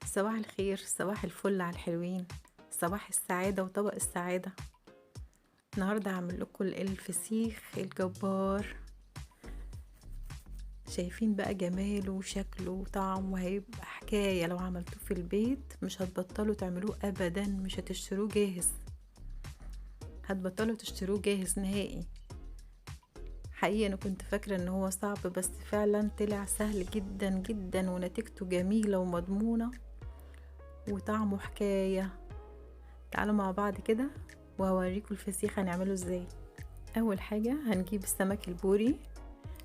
صباح الخير، صباح الفل على الحلوين، صباح السعادة وطبق السعادة. النهاردة هعمل لكم الفسيخ الجبار. شايفين بقى جماله وشكله وطعمه، هيبقى حكاية لو عملتوه في البيت، مش هتبطلوا تعملوه ابدا، مش هتشتروه جاهز، هتبطلوا تشتروه جاهز نهائي. حقيقة انا كنت فاكرة ان هو صعب، بس فعلا طلع سهل جدا جدا، ونتيجته جميلة ومضمونة وطعمه حكاية. تعالوا مع بعض كده وهوريكم الفسيخ هنعمله ازاي. اول حاجة هنجيب السمك البوري،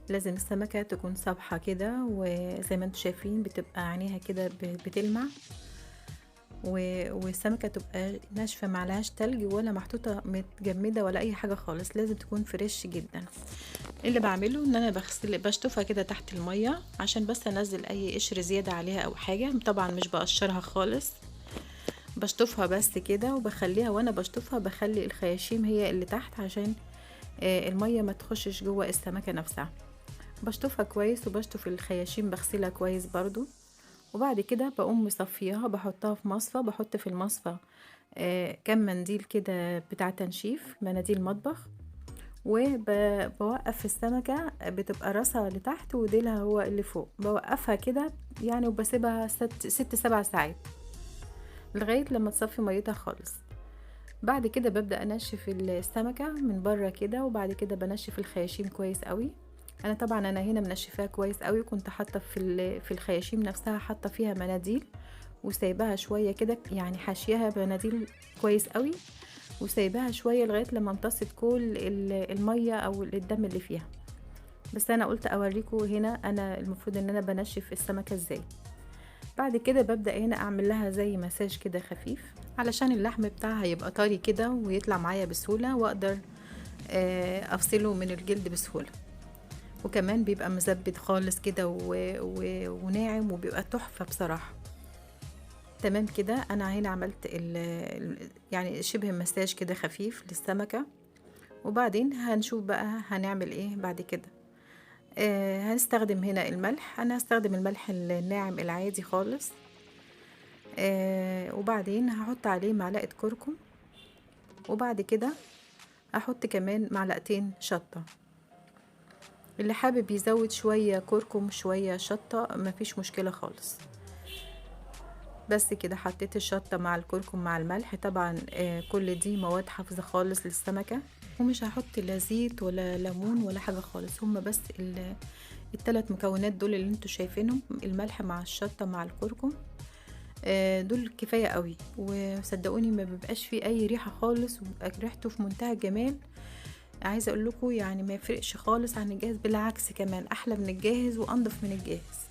لازم السمكة تكون صبحة كده، وزي ما انتم شايفين بتبقى عينيها كده بتلمع، والسمكة تبقى ناشفة معلهاش تلج ولا محطوطة متجمدة ولا اي حاجة خالص، لازم تكون fresh جدا. اللي بعمله ان انا بغسل بشطفها كده تحت المية عشان بس انزل اي قشر زيادة عليها او حاجة، طبعا مش بقشرها خالص، بشطفها بس كده وبخليها، وانا بشطفها بخلي الخياشيم هي اللي تحت عشان المية ما تخشش جوه السمكة نفسها. بشطفها كويس وبشطف الخياشيم بغسلها كويس برضو، وبعد كده بقوم مصفياها، بحطها في مصفى، بحط في المصفى كم منديل كده بتاع تنشيف، مناديل مطبخ، وبوقف السمكة بتبقى راسها لتحت وديلها هو اللي فوق، بوقفها كده يعني وبسيبها 6-7 ساعات لغاية لما تصفي ميتها خالص. بعد كده ببدأ انشف السمكة من بره كده، وبعد كده بنشف الخياشيم كويس قوي. انا طبعا هنا منشفاها كويس قوي، كنت حاطه في الخياشيم نفسها حاطه فيها مناديل وسايباها شوية كده، يعني حاشياها بمناديل كويس قوي وسايباها شوية لغاية لما امتصت كل المية او الدم اللي فيها. بس انا قلت اوريكم هنا انا المفروض ان انا بنشف السمكة ازاي. بعد كده ببدأ هنا اعمل لها زي مساج كده خفيف علشان اللحم بتاعها يبقى طري كده ويطلع معايا بسهولة، واقدر افصله من الجلد بسهولة، وكمان بيبقى مزبد خالص كده وناعم وبيبقى تحفة بصراحة. تمام كده انا هنا عملت يعني شبه مساج كده خفيف للسمكة، وبعدين هنشوف بقى هنعمل ايه بعد كده. هنستخدم هنا الملح، انا هستخدم الملح الناعم العادي خالص، وبعدين هحط عليه معلقة كركم، وبعد كده احط كمان معلقتين شطة. اللي حابب يزود شوية كركم شوية شطة مفيش مشكلة خالص. بس كده حطيت الشطة مع الكركم مع الملح، طبعا كل دي مواد حافظة خالص للسمكة، ومش هحط لا زيت ولا ليمون ولا حاجة خالص، هما بس الثلاث مكونات دول اللي انتوا شايفينهم، الملح مع الشطة مع الكركم، دول كفاية قوي. وصدقوني ما بيبقاش فيه اي ريحة خالص، وبيبقى ريحته في منتهى الجمال. عايزة اقول لكم يعني ما يفرقش خالص عن الجاهز، بالعكس كمان احلى من الجاهز وانضف من الجاهز.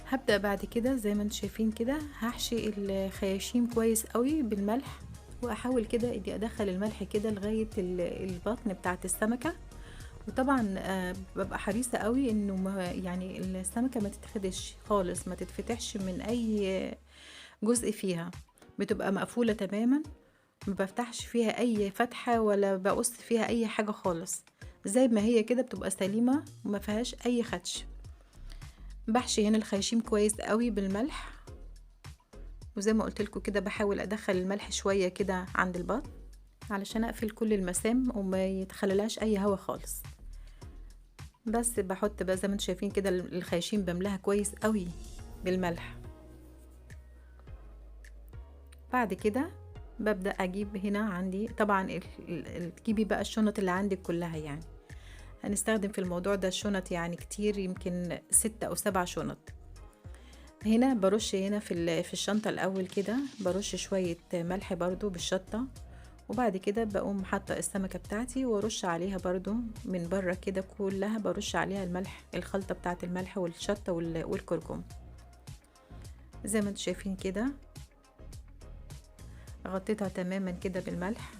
هبدأ بعد كده زي ما انتم شايفين كده هحشي الخياشيم كويس قوي بالملح، واحاول كده اني ادخل الملح كده لغاية البطن بتاعة السمكة. وطبعا ببقى حريصة قوي انه ما يعني السمكة ما تتخدش خالص، ما تتفتحش من اي جزء فيها، بتبقى مقفولة تماما، ما بفتحش فيها اي فتحة ولا بقص فيها اي حاجة خالص، زي ما هي كده بتبقى سليمة وما فيهاش اي خدش. بحشي هنا الخياشيم كويس قوي بالملح، وزي ما قلت لكم كده بحاول ادخل الملح شوية كده عند البطن علشان اقفل كل المسام وما يتخللهاش اي هوا خالص. بس بحط بقى زي ما انتم شايفين كده الخياشيم بملاها كويس قوي بالملح. بعد كده ببدأ اجيب هنا عندي طبعا تجيبي بقى الشنط اللي عندك كلها، يعني هنستخدم في الموضوع ده الشنط يعني كتير، يمكن 6 أو 7 شنط. هنا برش هنا في الشنطة الاول كده برش شوية ملح برضو بالشطة، وبعد كده بقوم حاطة السمكة بتاعتي وارش عليها برضو من بره كده كلها، برش عليها الملح، الخلطة بتاعت الملح والشطة والكركم زي ما انتم شايفين كده. غطيتها تماما كده بالملح،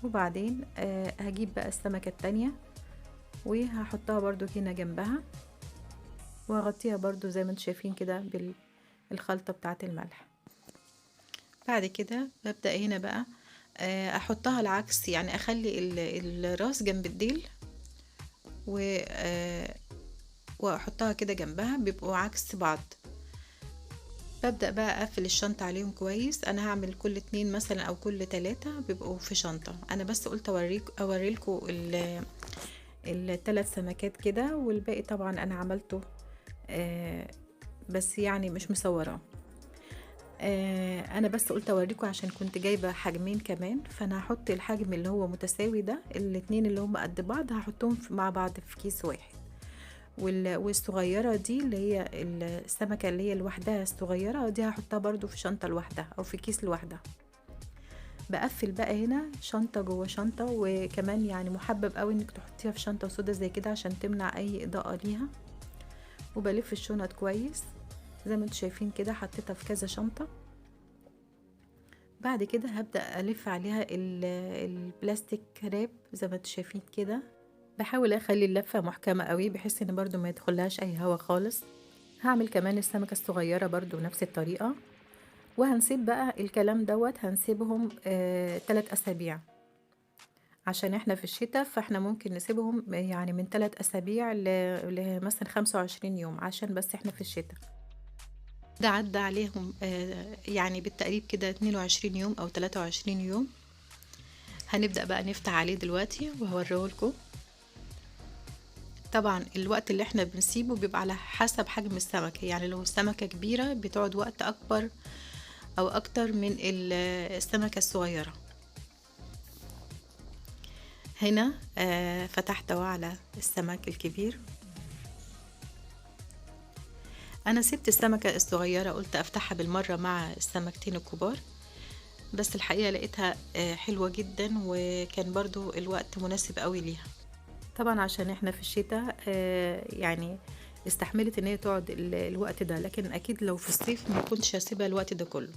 وبعدين هجيب بقى السمكة التانية وهحطها برضو هنا جنبها، وهغطيها برضو زي ما انتم شايفين كده بالخلطة بتاعت الملح. بعد كده ببدأ هنا بقى احطها العكس، يعني اخلي الراس جنب الديل، و واحطها كده جنبها، بيبقوا عكس بعض. ببدأ بقى اقفل الشنطة عليهم كويس. انا هعمل كل 2 مثلا او كل 3 بيبقوا في شنطة. انا بس قلت اوريلكوا الثلاث سمكات كده، والباقي طبعا انا عملته بس يعني مش مصوراه. انا بس قلت اوريكم عشان كنت جايبه حجمين كمان، فانا هحط الحجم اللي هو متساوي ده، الاتنين اللي هم قد بعض هحطهم مع بعض في كيس واحد، والصغيرة دي اللي هي السمكة اللي هي لوحدها الصغيرة دي هحطها برضو في شنطه لوحدها او في كيس لوحدها. بقفل بقى هنا شنطه جوه شنطه، وكمان يعني محبب قوي انك تحطيها في شنطه سودا زي كده عشان تمنع اي اضاءه ليها. وبلف الشنط كويس زي ما انتم شايفين كده، حطيتها في كذا شنطه. بعد كده هبدأ ألف عليها البلاستيك راب زي ما انتم شايفين كده. بحاول اخلي اللفة محكمة قوي بحيث ان برضو ما يدخلهاش اي هوا خالص. هعمل كمان السمكة الصغيرة برضو نفس الطريقة. وهنسيب بقى الكلام دوت، هنسيبهم 3 أسابيع عشان احنا في الشتاء، فاحنا ممكن نسيبهم يعني من 3 أسابيع لمثلا 25 يوم عشان بس احنا في الشتاء. ده عدى عليهم يعني بالتقريب كده 22 يوم او 23 يوم. هنبدأ بقى نفتح عليه دلوقتي وهوريهولكم. طبعا الوقت اللي احنا بنسيبه بيبقى على حسب حجم السمكة، يعني لو السمكة كبيرة بتقعد وقت اكبر او اكتر من السمكة الصغيرة. هنا فتحت على السمك الكبير. انا سبت السمكة الصغيرة قلت افتحها بالمرة مع السمكتين الكبار، بس الحقيقة لقيتها حلوة جدا وكان برضو الوقت مناسب قوي ليها. طبعا عشان احنا في الشتاء يعني استحملت ان هي تقعد الوقت ده، لكن اكيد لو في الصيف ما كنتش هسيبها الوقت ده كله.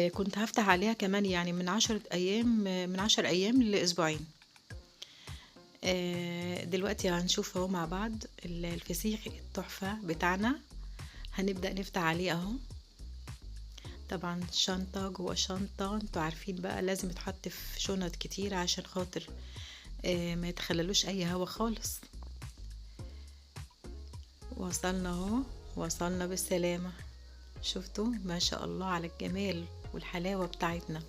كنت هفتح عليها كمان يعني من 10 ايام، من 10 ايام لاسبوعين. دلوقتي هنشوف اهو مع بعض الفسيخ التحفة بتاعنا. هنبدأ نفتح عليه اهو. طبعا شنطة جوه شنطة، انتوا عارفين بقى لازم يتحط في شنط كتير عشان خاطر ما يتخللوش اي هوا خالص. وصلنا اهو، وصلنا بالسلامة. شفتوا ما شاء الله على الجمال والحلاوة بتاعتنا،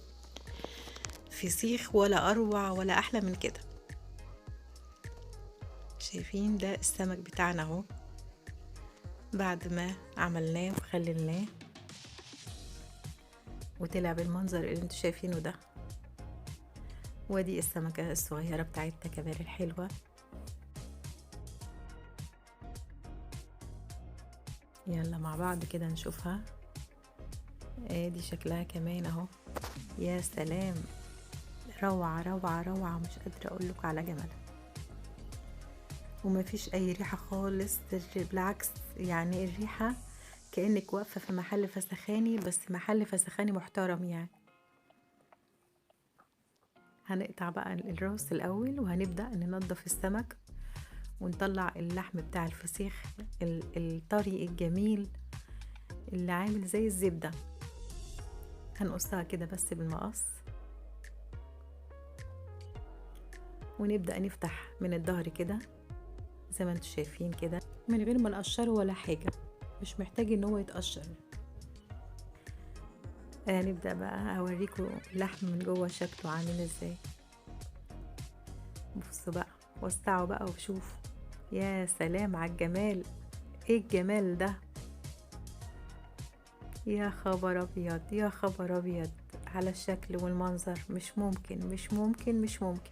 فسيخ ولا اروع ولا احلى من كده. شايفين ده السمك بتاعنا اهو بعد ما عملناه وخللناه وطلع بالمنظر اللي انتوا شايفينه ده. ودي السمكة الصغيرة بتاعتنا كمان الحلوة. يلا مع بعض كده نشوفها. ادي شكلها كمان اهو، يا سلام، روعة روعة روعة، مش قادرة اقولك على جمالها. وما فيش اي ريحة خالص، بالعكس يعني الريحة كأنك واقفة في محل فسخاني، بس محل فسخاني محترم يعني. هنقطع بقى الراس الاول وهنبدأ ننظف السمك ونطلع اللحم بتاع الفسيخ الطري الجميل اللي عامل زي الزبدة. هنقصها كده بس بالمقص ونبدأ نفتح من الظهر كده زي ما انتوا شايفين كده، من غير ما نقشره ولا حاجة، مش محتاج ان هو يتقشر. هنبدأ بقى اوريكم اللحم من جوه شكله عامل ازاي. بصوا بقى، وسعوا بقى وشوفوا، يا سلام على الجمال، ايه الجمال ده، يا خبر ابيض، يا خبر ابيض على الشكل والمنظر، مش ممكن مش ممكن مش ممكن.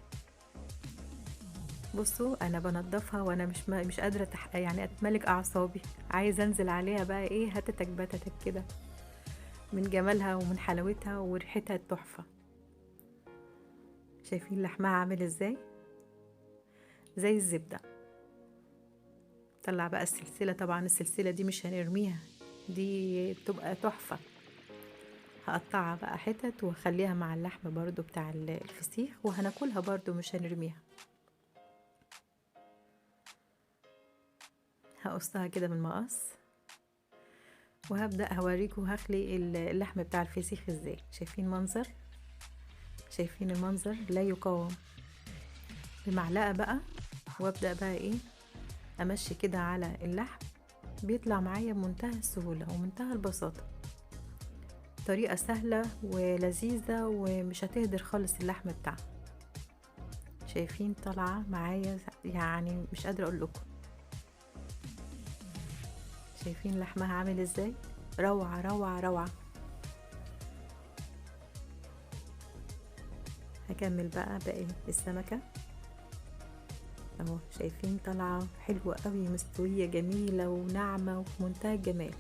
بصوا انا بنضفها وانا مش قادرة يعني اتملك اعصابي، عايزه انزل عليها بقى ايه هتتك بتتك كده من جمالها ومن حلاوتها وريحتها التحفة. شايفين لحمها عامل ازاي، زي الزبدة. طلع بقى السلسلة، طبعا السلسلة دي مش هنرميها، دي بتبقى تحفة. هقطعها بقى حتت واخليها مع اللحم برضو بتاع الفسيخ، وهناكلها برضو مش هنرميها. هقصها كده بالمقص وهبدأ هوريكم هخلي اللحم بتاع الفسيخ ازاي. شايفين منظر، شايفين المنظر لا يقاوم. بمعلقة بقى وابدأ بقى ايه امشي كده على اللحم، بيطلع معايا بمنتهى السهولة ومنتهى البساطة. طريقة سهلة ولذيذة ومش هتهدر خالص اللحم بتاعها. شايفين طالعة معايا، يعني مش قادرة اقول لكم. شايفين لحمها عامل ازاي؟ روعة روعة روعة. هكمل بقى باقي السمكة اهو. شايفين طالعة حلوة قوي، مستوية جميلة وناعمة وفي منتهى الجمال،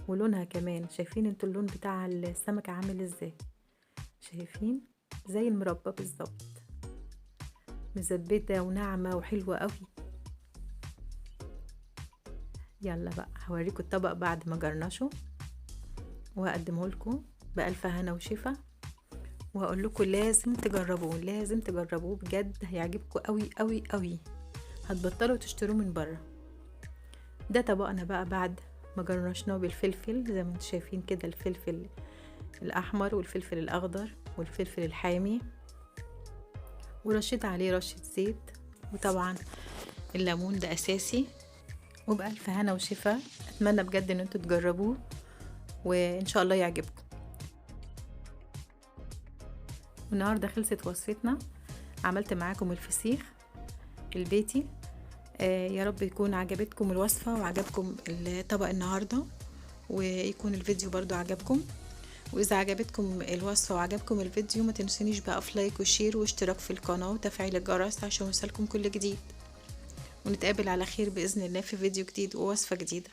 ولونها كمان. شايفين انتوا اللون بتاع السمكة عامل ازاي؟ شايفين زي المربى بالظبط، مزبدة وناعمة وحلوة قوي. يلا بقى هوريكم الطبق بعد ما جرنشه وهقدمه لكم بألف هنا وشفا، وهقول لكم لازم تجربوه، لازم تجربوه بجد، هيعجبكم قوي قوي قوي، هتبطلوا تشتروه من بره. ده طبقنا بقى بعد ما جرنشناه بالفلفل زي ما انتم شايفين كده، الفلفل الاحمر والفلفل الاخضر والفلفل الحامي، ورشيت عليه رشة زيت، وطبعا الليمون ده اساسي. وبألف هنا وشفا. اتمنى بجد ان انتوا تجربوه وان شاء الله يعجبكم. والنهارده خلصت وصفتنا، عملت معاكم الفسيخ البيتي. يا رب يكون عجبتكم الوصفة وعجبكم الطبق النهاردة، ويكون الفيديو برضو عجبكم. وإذا عجبتكم الوصفة وعجبكم الفيديو ما تنسونيش بقى في like و share واشتراك في القناة وتفعيل الجرس عشان يوصلكم كل جديد. ونتقابل على خير بإذن الله في فيديو جديد ووصفة جديدة.